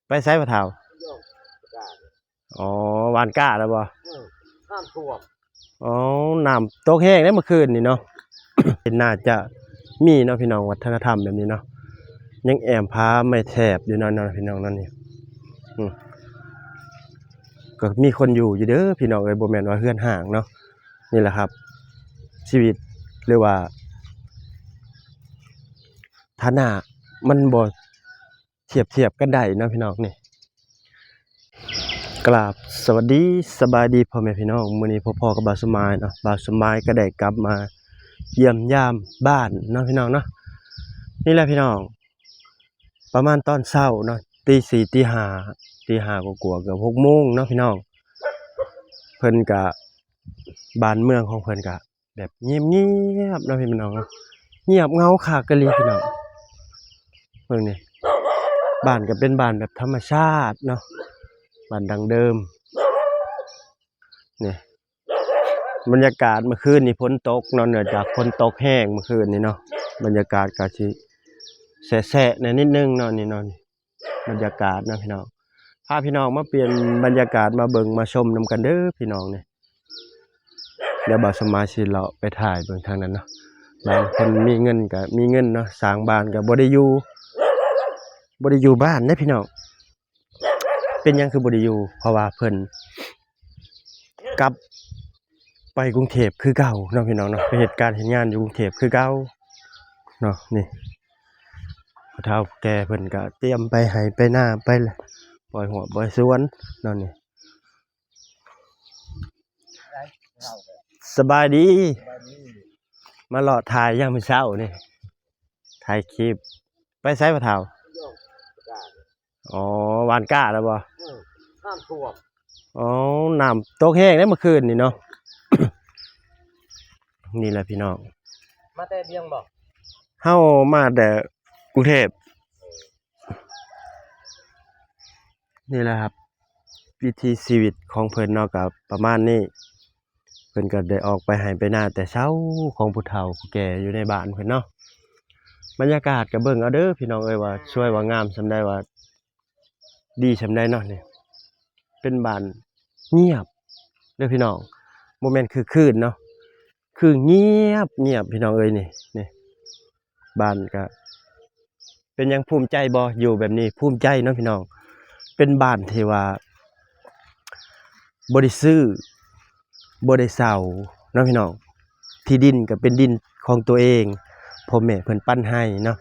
ໄປໃສພໍ່ເຖົ້າ? ອໍ ຫວ່ານກ້າແລ້ວບໍ່? ເອີ ນ້ຳຖ້ວມ. ອໍ ນ້ຳຕົກແຮງເດ້ມື້ຄືນນີ້ເນາະ. ໜ້າຈະມີເນາະພີ່ນ້ອງ ວັດທະນະທຳແບບນີ້ເນາະ. ຍັງແອ້ມຜາໄມ້ແຖບຢູ່ເນາະ ເນາະພີ່ນ້ອງເນາະ. ນີ້ ອືມ ກໍມີຄົນຢູ່ຢູ່ເດີພີ່ນ້ອງເອີຍ ບໍ່ແມ່ນວ່າເຮືອນຮ້າງເນາະ. ນີ້ແຫຼະຄັບ ຊີວິດ ຫຼືວ່າຖານະມັນບໍ່ທຽບທຽບກັນໄດ້ເນາະພີ່ນ້ອງ. ນີ້ ກາບສະຫວັດດີສະບາຍດີພໍ່ແມ່ພີ່ນ້ອງ. ມື້ນີ້ພົບພໍ້ກັບບ່າວສົມໝາຍເນາະ. ບ່າວສົມໝາຍກໍໄດ້ກັບມາຢ້ຽມຢາມບ້ານເນາະພີ່ນ້ອງເນາະ. ນີ້ແຫຼະພີ່ນ້ອງ ປະມານຕອນເຊົ້າເນາະ ຕີສີ່ ຕີຫ້າ ຕີຫ້າກວ່າໆ ເກືອບຫົກໂມງເນາະພີ່ນ້ອງ. ເພິ່ນກະ ບ້ານເມືອງຂອງເພິ່ນກະ ແບບງຽບໆເນາະພີ່ນ້ອງເນາະ. ງຽບເຫງົາຄັກອີ່ຫຼີພີ່ນ້ອງ. ເບິ່ງນີ້ ບ້ານກໍເປັນບ້ານແບບທຳມະຊາດເນາະ ບ້ານດັ້ງເດີມ. ນີ້ ບັນຍາກາດມື້ຄືນນີ້ຝົນຕົກເນາະ ເນື່ອງຈາກຝົນຕົກແຮງມື້ຄືນນີ້ເນາະ. ບັນຍາກາດກໍຊິແສະໆແດ່ນິດໜຶ່ງເນາະ ນີ້ເນາະ. ບັນຍາກາດເນາະພີ່ນ້ອງ ພາພີ່ນ້ອງມາປ່ຽນບັນຍາກາດ ມາເບິ່ງມາຊົມນຳກັນເດີພີ່ນ້ອງ. ນີ້ ດຽວບ່າວສມາຍຊິເລາະໄປຖ່າຍເບິ່ງທາງນັ້ນເນາະ. ບາງຄົນມີເງິນກໍມີເງິນເນາະ ສ້າງບ້ານກໍບໍ່ໄດ້ຢູ່ ບໍ່ໄດ້ຢູ່ບ້ານເດ້ພີ່ນ້ອງ. ເປັນຫຍັງຄືບໍ່ໄດ້ຢູ່? ເພາະວ່າເພິ່ນກັບໄປກຸງເທບຄືເກົ່າເນາະພີ່ນ້ອງເນາະ ໄປເຮັດການເຮັດງານຢູ່ກຸງເທບຄືເກົ່າເນາະ. ນີ້ ຜູ້ເຖົ້າແກ່ເພິ່ນກະຕຽມໄປໄຮ່ໄປນາ ໄປປ່ອຍຫົວປ່ອຍສວນເນາະ. ນີ້ ສະບາຍດີ ມາເລາະຖ່າຍຍາມມື້ເຊົ້ານີ້ ຖ່າຍຄລິບ. ໄປໃສພໍ່ເຖົ້າ? ອໍ ຫວ່ານກ້າແລ້ວບໍ່? ເອີ ນ້ຳຖ້ວມ. ອໍ ນ້ຳຕົກແຮງເດ້ມື້ຄືນນີ້ເນາະ. ນີ້ແຫຼະພີ່ນ້ອງ ມາແຕ່ວຽງບໍ່? ເຮົາມາແຕ່ກຸງເທບ. ນີ້ແຫຼະຄັບ ວິຖີຊີວິດຂອງເພິ່ນເນາະ ກໍປະມານນີ້. ເພິ່ນກໍໄດ້ອອກໄປໄຮ່ໄປນາແຕ່ເຊົ້າ ຂອງຜູ້ເຖົ້າຜູ້ແກ່ຢູ່ໃນບ້ານເພິ່ນເນາະ. ບັນຍາກາດກໍເບິ່ງເອົາເດີພີ່ນ້ອງເອີຍ ວ່າສວຍວ່າງາມສ່ຳໃດ ວ່າດີສ່ຳໃດເນາະ. ນີ້ເປັນບ້ານງຽບເດີພີ່ນ້ອງ ບໍ່ແມ່ນຄຶກຄື້ນເນາະ ຄືງຽບໆ ພີ່ນ້ອງເອີຍ. ນີ້ ນີ້ ບ້ານກະ ເປັນຫຍັງ ພູມໃຈບໍ່? ຢູ່ແບບນີ້ພູມໃຈເນາະພີ່ນ້ອງ. ເປັນບ້ານທີ່ວ່າບໍ່ໄດ້ຊື້ ບໍ່ໄດ້ເຊົ່າເນາະພີ່ນ້ອງ. ທີ່ດິນກໍເປັນດິນຂອງຕົວເອງ ພໍ່ແມ່ເພິ່ນປັນໃຫ້ເນາະ.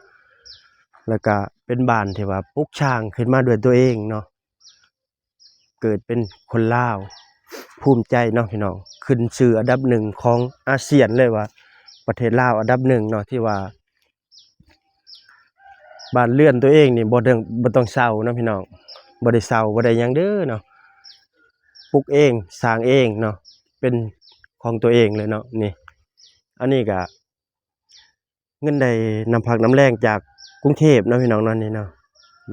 ແລ້ວກະເປັນບ້ານທີ່ວ່າປຸກສ້າງຂຶ້ນມາດ້ວຍຕົວເອງເນາະ. ເກີດເປັນຄົນລາວ ພູມໃຈເນາະພີ່ນ້ອງ. ຂຶ້ນຊື່ອັນດັບໜຶ່ງຂອງອາຊຽນເລີຍວ່າ ປະເທດລາວອັນດັບໜຶ່ງເນາະ ທີ່ວ່າ ບ້ານເຮືອນຕົວເອງນີ້ບໍ່ຕ້ອງ ບໍ່ຕ້ອງເຊົ່າເນາະພີ່ນ້ອງ. ບໍ່ໄດ້ເຊົ່າ ບໍ່ໄດ້ຫຍັງເດີເນາະ ປຸກເອງ ສ້າງເອງເນາະ ເປັນຂອງຕົວເອງເລີຍເນາະ. ນີ້ ອັນນີ້ກະ ເງິນໄດ້ນ້ຳພັກນ້ຳແຮງຈາກກຸງເທບເນາະພີ່ນ້ອງເນາະ. ນີ້ເນາະ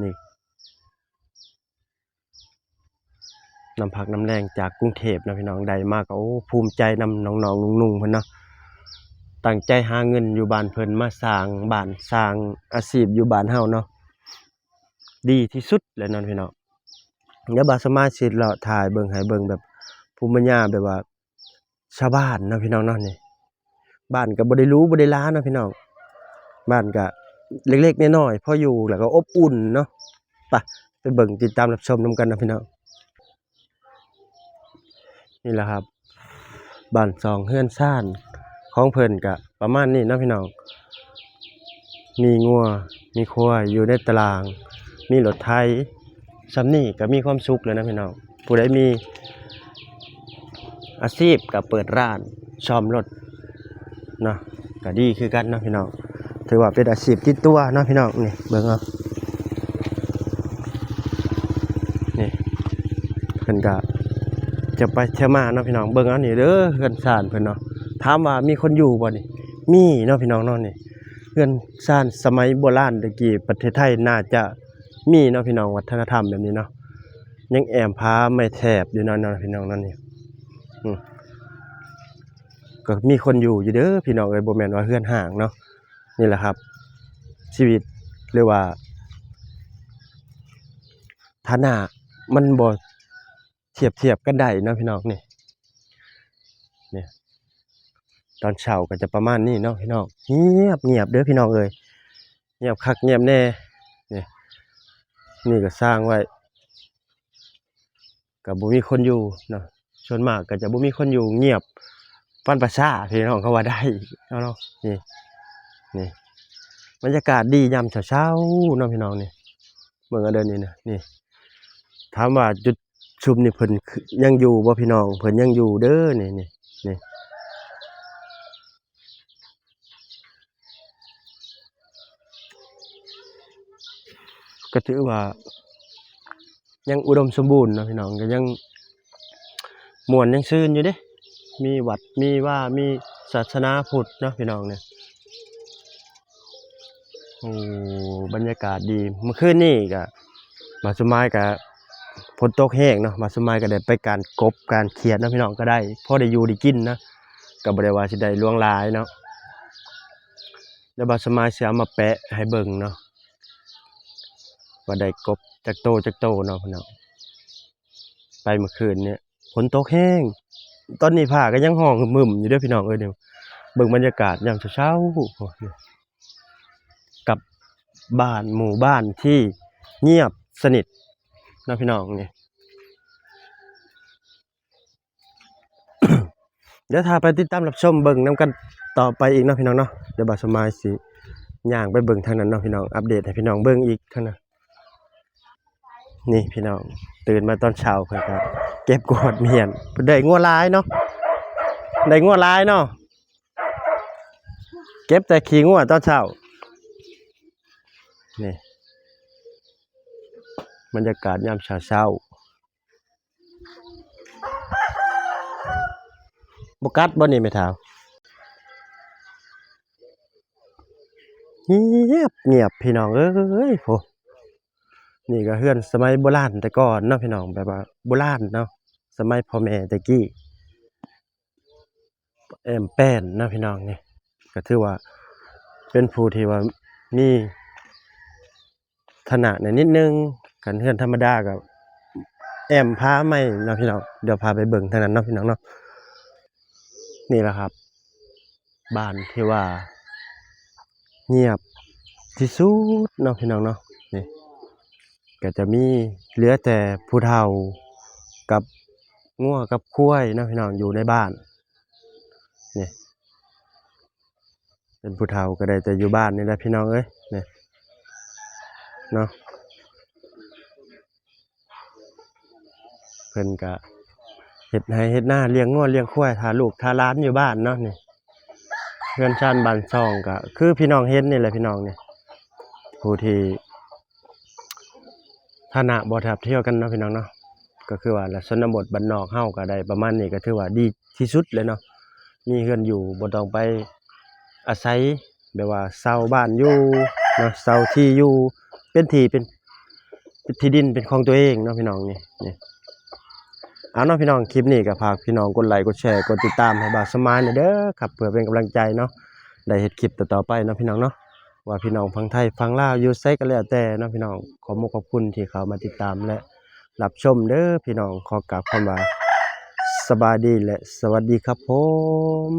ນີ້ ນ້ຳພັກນ້ຳແຮງຈາກກຸງເທບເນາະພີ່ນ້ອງ. ໄດ້ມາກໍ ໂອ້ ພູມໃຈນຳນ້ອງໆ ນຸ່ງໆ ເພິ່ນເນາະ. ຕັ້ງໃຈຫາເງິນຢູ່ບ້ານເພິ່ນ ມາສ້າງບ້ານສ້າງອາຊີບຢູ່ບ້ານເຮົາເນາະ ດີທີ່ສຸດແລ້ວເນາະພີ່ນ້ອງ. ດຽວບ່າວສະມາຍຊິເລາະຖ່າຍເບິ່ງ ໃຫ້ເບິ່ງແບບພູມບັນຍາ ແບບວ່າ ຊາວບ້ານເນາະພີ່ນ້ອງເນາະ. ນີ້ ບ້ານກໍບໍ່ໄດ້ຫຼູບໍ່ໄດ້ຫຼາເນາະພີ່ນ້ອງ ບ້ານກໍເລັກໆນ້ອຍໆ ພໍຢູ່ ແລ້ວກໍອົບອຸ່ນເນາະ. ໄປ ໄປເບິ່ງ ຕິດຕາມຮັບຊົມນຳກັນເນາະພີ່ນ້ອງ. ນີ້ແຫຼະຄັບ ບ້ານຊ່ອງເຮືອນຊານຂອງເພິ່ນກະປະມານນີ້ເນາະພີ່ນ້ອງ. ມີງົວມີຄວາຍຢູ່ໃນຕະລ່າງ ມີລົດໄຖ ສ່ຳນີ້ກໍມີຄວາມສຸກແລ້ວນະພີ່ນ້ອງ. ຜູ້ໃດມີອາຊີບກໍເປີດຮ້ານສ້ອມລົດເນາະ ກໍດີຄືກັນເນາະພີ່ນ້ອງ. ຖືວ່າເປັນອາຊີບຕິດຕົວເນາະພີ່ນ້ອງ. ນີ້ເບິ່ງເອົາ ນີ້ ເພິ່ນກະຈະໄປເທີ່ຍວມາເນາະພີ່ນ້ອງ. ເບິ່ງເອົານີ້ເດີ ເຮືອນຊານເພິ່ນເນາະ. ຖາມວ່າມີຄົນຢູ່ບໍ່ນີ້? ມີເນາະພີ່ນ້ອງເນາະ. ນີ້ເຮືອນຊານສະໄໝໂບລານແຕ່ກີ້ ປະເທດໄທໜ້າຈະມີເນາະພີ່ນ້ອງ ວັດທະນະທຳແບບນີ້ເນາະ. ຍັງແອ້ມຜາໄມ້ແຖບຢູ່ເນາະ ເນາະພີ່ນ້ອງເນາະ. ນີ້ ອືມ ກໍມີຄົນຢູ່ຢູ່ເດີພີ່ນ້ອງເອີຍ ບໍ່ແມ່ນວ່າເຮືອນຮ້າງເນາະ. ນີ້ແຫຼະຄັບ ຊີວິດ ຫຼືວ່າ ຖ ຖານະມັນບໍ່ທຽບທຽບກັນໄດ້ເນາະພີ່ນ້ອງ. ນີ້ ນີ້ ຕອນເຊົ້າກໍຈະປະມານນີ້ເນາະພີ່ນ້ອງ. ງຽບ ງຽບເດີພີ່ນ້ອງເອີຍ ງຽບຄັກງຽບແນ່. ນີ້ ນີ້ກໍສ້າງໄວ້ ກໍບໍ່ມີຄົນຢູ່ເນາະ. ສ່ວນມາກກໍຈະບໍ່ມີຄົນຢູ່ ງຽບປານປ່າຊ້າພີ່ນ້ອງ ເຂົາວ່າໄດ້ເນາະ. ນີ້ ນີ້ ບັນຍາກາດດີຍາມເຊົ້າໆເນາະພີ່ນ້ອງ. ນີ້ ເບິ່ງເອົາເດີນີ້ນະ. ນີ້ ຖາມວ່າຈຸດຊຸມນີ້ເພິ່ນ ຍັງຢູ່ບໍ່ພີ່ນ້ອງ? ເພິ່ນຍັງຢູ່ເດີ. ນີ້ ນີ້ ນີ້ ກໍຖືວ່າຍັງອຸດົມສົມບູນເນາະພີ່ນ້ອງ. ກໍຍັງມ່ວນຍັງຊື່ນຢູ່ເດ້ ມີວັດມີວາ ມີສາສະໜາພຸດເນາະພີ່ນ້ອງ. ນີ້ ໂອ້ ບັນຍາກາດດີ. ເມື່ອຄືນນີ້ກະບ່າວສົມໝາຍກະ ຝົນຕົກແຮງເນາະ ບ່າວສົມໝາຍກະໄດ້ໄປການກົບການຂຽດເນາະພີ່ນ້ອງ. ກໍໄດ້ພໍໄດ້ຢູ່ໄດ້ກິນນະ ກໍບໍ່ໄດ້ວ່າຊິໄດ້ຫຼວງຫຼາຍເນາະ. ແລ້ວບ່າວສົມໝາຍຊິເອົາມາແປະໃຫ້ເບິ່ງເນາະ ວ່າໄດ້ກົບຈັກໂຕຈັກໂຕເນາະພີ່ນ້ອງ. ໄປເມື່ອຄືນນີ້ ຝົນຕົກແຮງ ຕອນນີ້ຟ້າກໍຍັງຮ້ອງຮຶມໆຢູ່ເດີພີ່ນ້ອງເອີຍ. ນີ້ ເບິ່ງບັນຍາກາດຍາມເຊົ້າໆ ກັບບ້ານໝູ່ບ້ານທີ່ງຽບສະໜິດເນາະພີ່ນ້ອງ. ນີ້ ດຽວຖ້າໄປຕິດຕາມຮັບຊົມເບິ່ງນຳກັນຕໍ່ໄປອີກເນາະພີ່ນ້ອງເນາະ. ດຽວບ່າວສົມໝາຍຊິຍ່າງໄປເບິ່ງທາງນັ້ນເນາະພີ່ນ້ອງ ອັບເດດໃຫ້ພີ່ນ້ອງເບິ່ງອີກທາງນັ້ນ. ນີ້ພີ່ນ້ອງ ຕື່ນມາຕອນເຊົ້າເພິ່ນກໍເກັບກວາດມ້ຽນ. ເພິ່ນໄດ້ງົວຫຼາຍເນາະ ໄດ້ງົວຫຼາຍເນາະ ເກັບແຕ່ຂີ້ງົວຕອນເຊົ້າ. ນີ້ ບັນຍາກາດຍາມເຊົ້າໆ. ບໍ່ກັດບໍ່ນີ້ແມ່ທ້າວ? ງຽບງຽບພີ່ນ້ອງເອີຍ ໂອ້ ນີ້ກໍເຮືອນສະໄໝໂບລານແຕ່ກ່ອນເນາະພີ່ນ້ອງ ແບບວ່າໂບລານເນາະ ສະໄໝພໍ່ແມ່ແຕ່ກີ້ ແອ້ມແປ້ນເນາະພີ່ນ້ອງ. ນີ້ກໍຖືວ່າເປັນຜູ້ທີ່ວ່າມີ ຖານະແດ່ນິດໜຶ່ງ ຄັນເຮືອນທຳມະດາກໍແອ້ມຜາໄມ້ເນາະພີ່ນ້ອງ. ດຽວພາໄປເບິ່ງທາງນັ້ນເນາະພີ່ນ້ອງເນາະ. ນີ້ລະຄັບ ບ້ານທີ່ວ່າງຽບທີ່ສຸດເນາະພີ່ນ້ອງເນາະ. ນີ້ກໍຈະມີເຫຼືອແຕ່ຜູ້ເຖົ້າກັບງົວກັບຄວາຍເນາະພີ່ນ້ອງ ຢູ່ໃນບ້ານ. ນີ້ ເປັນຜູ້ເຖົ້າກໍໄດ້ແຕ່ຢູ່ບ້ານນີ້ແຫຼະພີ່ນ້ອງເອີຍ ນີ້ເນາະ. ເພິ່ນກະເຮັດໄຮ່ເຮັດນາ ລ້ຽງງົວລ້ຽງຄວາຍ ຖ້າລູກຖ້າຫຼານຢູ່ບ້ານເນາະ. ນີ້ເຮືອນຊານບ້ານຊ່ອງ ກະຄືພີ່ນ້ອງເຫັນນີ້ແຫຼະພີ່ນ້ອງ. ນີ້ ຜູ້ທີ່ ຖານະບໍ່ທັດທຽວກັນເນາະພີ່ນ້ອງເນາະ. ກໍຄືວ່າລະ ຊົນນະບົດບ້ານນອກເຮົາກໍໄດ້ປະມານນີ້ ກໍຖືວ່າດີທີ່ສຸດແລ້ວເນາະ. ມີເຮືອນຢູ່ ບໍ່ຕ້ອງໄປອາໄສ ແບບວ່າເຊົ່າບ້ານຢູ່ເນາະ ເຊົ່າທີ່ຢູ່ ເປັນທີ່ ເປັນ ເປັນທີ່ດິນເປັນຂອງຕົວເອງເນາະພີ່ນ້ອງ. ນີ້ ນີ້ ເອົາເນາະພີ່ນ້ອງ ຄລິບນີ້ກໍຝາກພີ່ນ້ອງກົດໄລກົດແຊກົດຕິດຕາມໃຫ້ບ່າວສະໝາຍແດ່ເດີຄັບ ເພື່ອເປັນກຳລັງໃຈເນາະ ໄດ້ເຮັດຄລິບຕໍ່ໆໄປເນາະພີ່ນ້ອງເນາະ. ວ່າພີ່ນ້ອງຝັ່ງໄທຝັ່ງລາວຢູ່ໃສກໍແລ້ວແຕ່ເນາະພີ່ນ້ອງ ຂອບມຸກຂອບຄຸນທີ່ເຂົ້າມາຕິດຕາມ ແລະ ຮັບຊົມເດີພີ່ນ້ອງ. ຂໍກາບຄຳວ່າສະບາຍດີ ແລະ ສະຫວັດດີຄັບຜົມ.